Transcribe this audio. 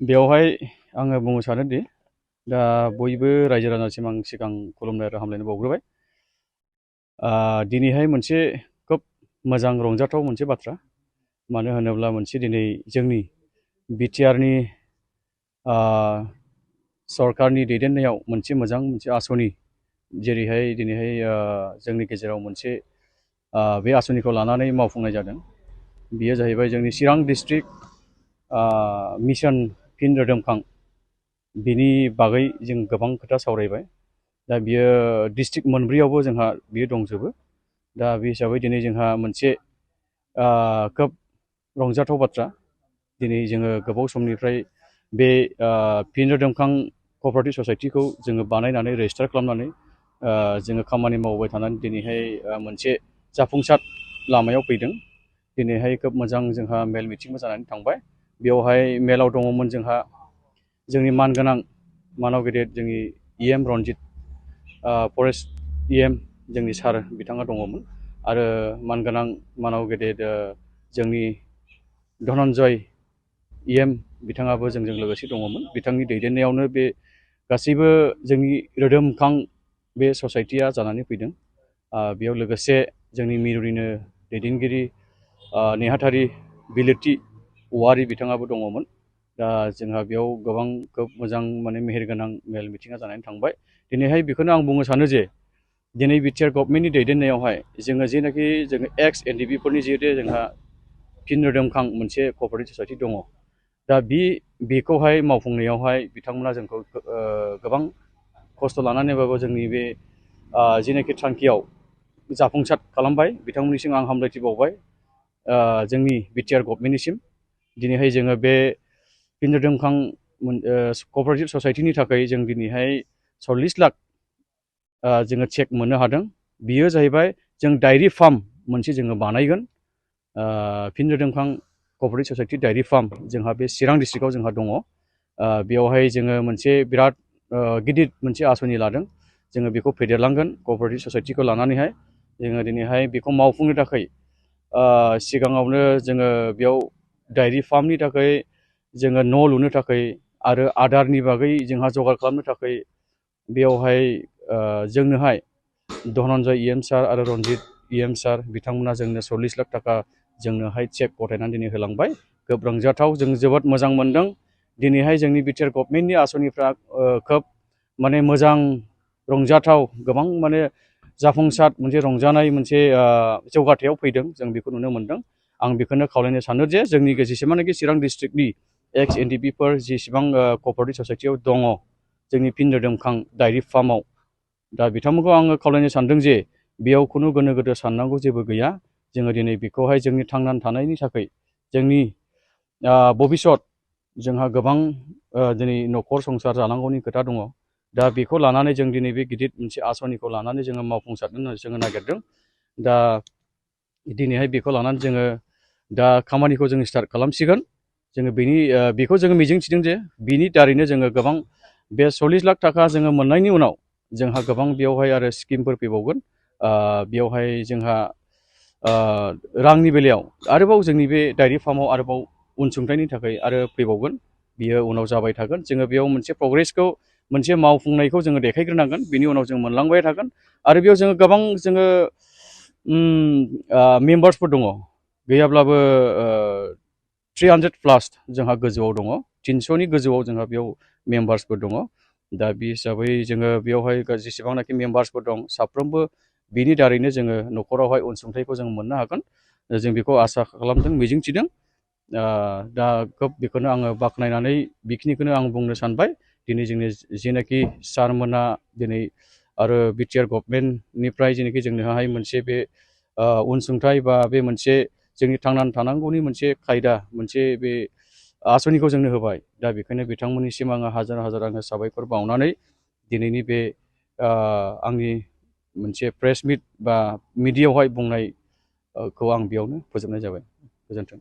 बेवहाय आङो बुंनो सानोदि दा बयबो रायजो राजासिम आं सिगां खुलुमनाय आरो हामलायनाय बावग्रोबाय। दिनैहाय मोनसे खोब मोजां रंजाथाव मोनसे बाथ्रा, मानो होनोब्ला मोनसे दिनै जोंनि बिटिआरनि सरकारनि दैदेननायाव मोनसे मोजां मोनसे आस'नि जेरैहाय दिनैहाय जोंनि गेजेराव मोनसे बे आस'निखौ लानानै मावफुंनाय जादों। बेयो जाहैबाय जोंनि चिरां डिस्ट्रिक्ट मिशन फिन रोदोमखां, बिनि बागै जों गोबां खोथा सावरायबाय। दा बियो डिस्ट्रिक्ट मोनब्रैयावबो जोंहा बियो दंजोबो। दा बे हिसाबै दिनै जोंहा मोनसे खोब रंजाथाव बाथ्रा, दिनै जोङो गोबाव समनिफ्राय बे फिन रोदोमखां क'अपारेटिभ ससाइटिखौ जोङो बानायनानै रेजिस्टार खालामनानै जोङो खामानि मावबाय थानानै दिनैहाय मोनसे जाफुंसार लामायाव फैदों। दिनैहाय खोब मोजां जोंहा मेल मिटिंबो जानानै थांबाय। बेवहाय मेलाव दङमोन जोंहा जोंनि मानगोनां मानाव गेदेर जोंनि EM रनजित फरेस्ट EM जोंनि सार बिथाङा दङमोन, आरो मानगोनां मानाव गेदेर जोंनि धननजय EM बिथाङाबो जोंजों लोगोसे दङमोन। बिथांनि दैदेननायावनो बे गासैबो जोंनि रोदोमखां बे ससाइटिया जानानै फैदों। बेयाव लोगोसे जोंनि मिरुनिनो दैदेनगिरि नेहाथारि बिलिरथि औवारि बिथाङाबो दङमोन। दा जोंहा बेयाव गोबां खोब मोजां माने मेहेरगोनां मेल मिटिङा जानानै थांबाय। दिनैहाय बेखौनो आं बुंनो सानो जे दिनै बिटिआर गभर्नमेन्टनि दैदेननायावहाय जोङो जेनाखि जोङो एक्स NDFB जिहेतु जोंहा फिन रोदोमखां मोनसे क'अपारेटिभ ससाइटि दङ। दा बेखौहाय मावफुंनायावहाय बिथांमोना जोंखौ गोबां खस्थ' लानानैबाबो जोंनि बे जेनाखि थांखियाव जाफुंसार खालामबाय। बिथांमोननिसिम आं हामलायथि बावबाय जोंनि बिटिआर गभर्नमेन्टनिसिम। दिनैहाय जोङो बे फिन रोदोमखां क'अपारेटिभ ससाइटिनि थाखाय जों दिनैहाय 40 लाख जोङो चेक मोननो हादों। बियो जाहैबाय जों डायरि फार्म मोनसे जोङो बानायगोन। फिन रोदोमखां क'अपारेटिभ ससाइटि डायरि फार्म जोंहा बे चिरां डिस्ट्रिक्टआव जोंहा दङ। बेवहाय जोङो मोनसे बिराद गिदिर मोनसे आस'नि लादों। जोङो बेखौ फेदेरलांगोन क'अपारेटिभ ससाइटिखौ लानानैहाय। जोङो दिनैहाय बेखौ मावफुंनो थाखाय सिगाङावनो जोङो बेयाव डायरि फार्मनि थाखाय जोङो न' लुनो थाखाय आरो आदारनि बागै जोंहा जगार खालामनो थाखाय बेयावहाय जोंनोहाय धननजय EM सार आरो रनजित EM सार बिथांमोना जोंनो 40 लाख थाखा जोंनोहाय चेक गथायनानै दिनै होलांबाय। खोब रंजाथाव, जों जोबोद मोजां मोनदों। दिनैहाय जोंनि बिटिआर गभर्नमेन्टनि आस'निफ्रा खोब माने मोजां रंजाथाव, गोबां माने जाफुंसार मोनसे रंजानाय मोनसे जौगाथायाव फैदों, जों बेखौ नुनो मोनदों। आं बेखौनो खावलायनो सानो जे जोंनि जेसेबांनाखि चिरां डिस्ट्रिक्टनि एक्स NDFBफोर जेसेबां क'अपारेटिभ ससाइटियाव दङ जोंनि फिन रोदोमखां डायरि फार्माव, दा बिथांमोनखौ आङो खावलायनो सानदों जे बेयाव खुनु गोनो गोथो साननांगौ जेबो गैया। जोङो दिनै बेखौहाय जोंनि थांनानै थानायनि थाखाय जोंनि भबिसत जोंहा गोबां दिनै न'खर संसार जानांगौनि खोथा दङ। दा बेखौ लानानै जों दिनै बे गिदिर मोनसे आस'निखौ लानानै जोङो मावफुंसारनो जोङो नागिरदों। दा दिनैहाय बेखौ लानानै जोङो दा खामानिखौ जोङो स्टार्ट खालामसिगोन। जोङो बेखौ जोङो मिजिंथिदों जे बिनि दारैनो जोङो गोबां बे 40 लाख थाखा जोङो मोननायनि उनाव जोंहा गोबां बेयावहाय आरो स्किमफोर फैबावगोन। बेयावहाय जोंहा रांनि बेलायाव आरोबाव जोंनि बे डायरि फार्माव आरोबाव अनसुंथाइनि थाखाय आरो फैबावगोन। बियो उनाव जाबाय थागोन। जोङो बेयाव मोनसे प्रग्रेसखौ मोनसे मावफुंनायखौ जोङो देखायग्रोनांगोन, बिनि उनाव जों मोनलांबाय थागोन। आरो बेयाव जोङो गोबां जोङो मेम्बार्सफोर दङ, गैयाब्लाबो 300+ जोंहा गोजौआव दङ, 300नि गोजौआव जोंहा बेयाव मेम्बार्सफोर दङ। दा बे हिसाबै जोङो बेयावहाय जेसेबांनाखि मेम्बार्सफोर दं साफ्रोमबो बिनि दारैनो जोङो न'खरावहाय अनसुंथाइखौ जों मोननो हागोन, जों बेखौ आसा खालामदों, मिजिंथिदों। दा खोब बेखौनो आङो बाख्नायनानै बेखिनिखौनो आं बुंनो सानबाय। दिनै जोंनि जेनाखि सारमोना दिनै आरो बिटिआर गभर्नमेन्टनिफ्राय जेनाखि जोंनोहाय मोनसे बे अनसुंथाइ बा बे मोनसे जोंनि थांनानै थानांगौनि मोनसे खायदा, मोनसे बे आस'निखौ जोंनो होबाय। दा बेखायनो बिथांमोननिसिम आङो हाजार हाजार आङो साबायखर बावनानै दिनैनि बे आंनि मोनसे प्रेस मिट बा मिडियायावहाय बुंनायखौ आं बेयावनो फोजोबनाय जाबाय। गोजोन्थों।